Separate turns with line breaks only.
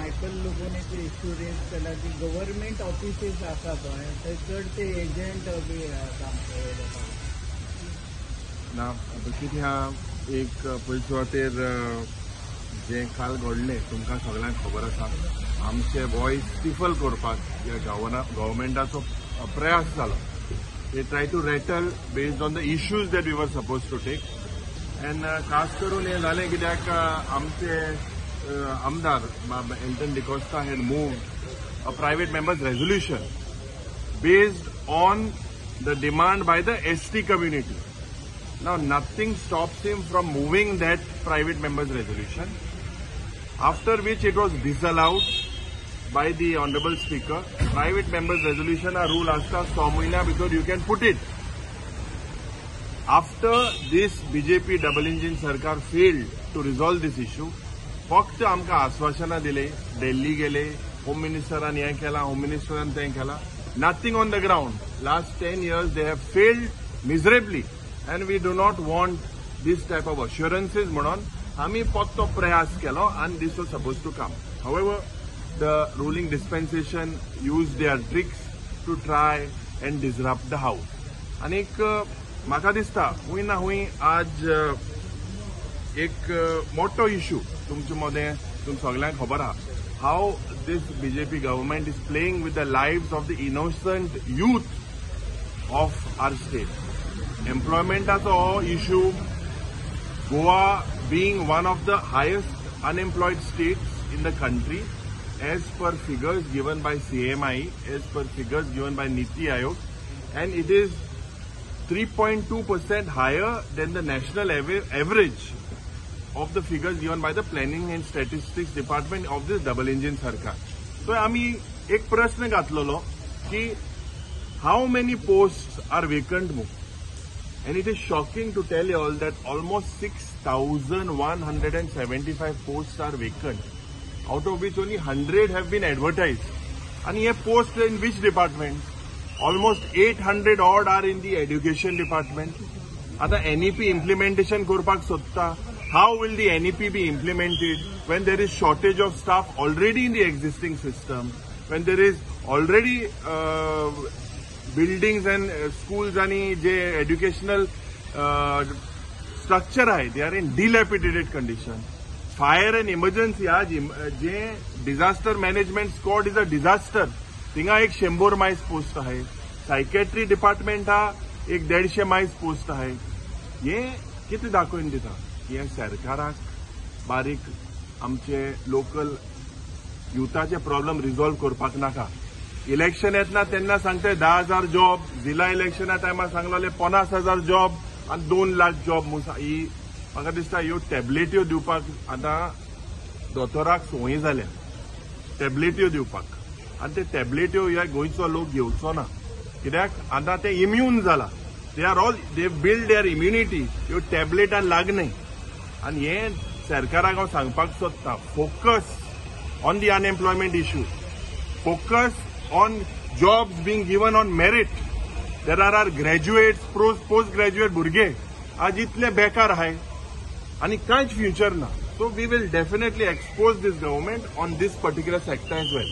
Michael लोबोन एक issue rays केला की गव्हर्मेंट ऑफिसीस आसा थंय, थंय चड ते एजंट बी काम जाता.
ना, आतां कितें आहा, एक पयले सुवातेर जें काल घडलें तुमकां सगळ्यांक खबर आसा. आमचे वॉयस स्टिफल करपाक ह्या गव्हर्मेंटाचो प्रयास जालो. They try to rattle based on the issues that we were suppose to take. And खास करून हें जालें कित्याक आमचे आमदार बाब Anton D'Costa had moved a private members resolution based on the demand by the ST community. Now, nothing stops him from moving that private members resolution, after which it was disallowed by the Honorable Speaker. Private members resolution a rule asta 6 महिन्या भितर you can put it. After this BJP double engine सरकार failed to resolve this issue, फक्त आमकां आश्वासनां दिले, दिल्ली गेले, home मिनिस्टरान हें केलां, home मिनिस्टरान तें केलां. Nothing on the ground. Last 10 years they have failed miserably and we do not want this type of assurances म्हणून आमी परतो प्रयास केलो आनी this was suppose to come. However, the ruling dispensation use their tricks to try and disrupt the house. आनीक म्हाका दिसता हुंय ना हुंय आज एक मोठो इशू तुमचे मदें तुम सगळ्यांक खबर आहा, how this BJP government is playing with the lives of the innocent youth of our state. एम्प्लॉयमेंटाचो हो issue, Goa being one of the highest unemployed states in the country as per figures given by CMI, as per figures given by NITI Aayog, and it is 3.2% higher than the national average of the figures given by the Planning and Statistics Department of this double engine sarkar. So आमी एक प्रश्न घातलेलो की how many posts are vacant मू, and it is shocking to tell you all that almost 6,175 posts are vacant, out of which only 100 have been advertised. And here posts in which department? Almost 800 odd are in the education department. आता NEP implementation करपाक सोदता. How will the NEP be implemented when there is shortage of staff already in the existing system, when there is already buildings and schools आणि जे educational structure आहे they are in dilapidated condition. Fire and emergency आज जे disaster management squad is a disaster, थिंगा एक 100 मायज post आहे. सायकेट्री department हा एक 150 मायज पोस्ट आहे. हे कितें दाखोवन दिता हे सरकाराक बारीक आमचे लोकल युथाचे प्रॉब्लम रिजॉल्व करपाक नाका. इलेक्शन येतना तेन्ना सांगते 10,000 जॉब, जिल्हा इलेक्शना टायमार सांगलेले 50,000 जॉब आनी 2 लाख जॉब. ही म्हाका दिसता ह्यो टॅबलेट्यो दिवपाक आतां दोतोराक संवय जाल्या टॅबलेट्यो दिवपाक, आनी ते टॅबलेट्यो ह्या गोंयचो लोक घेवचो ना कित्याक आतां ते इम्यून जाला. They are all they build their immunity. ह्यो टॅबलेटां लागनाय. आनी हें सरकाराक हांव सांगपाक सोदता, focus on the unemployment issue, focus on jobs being given on merit. There are our graduates, post graduate भुरगे आज इतले बेकार आहाय आनी कांयच फ्युचर ना. So we will definitely expose this government on this particular sector as well.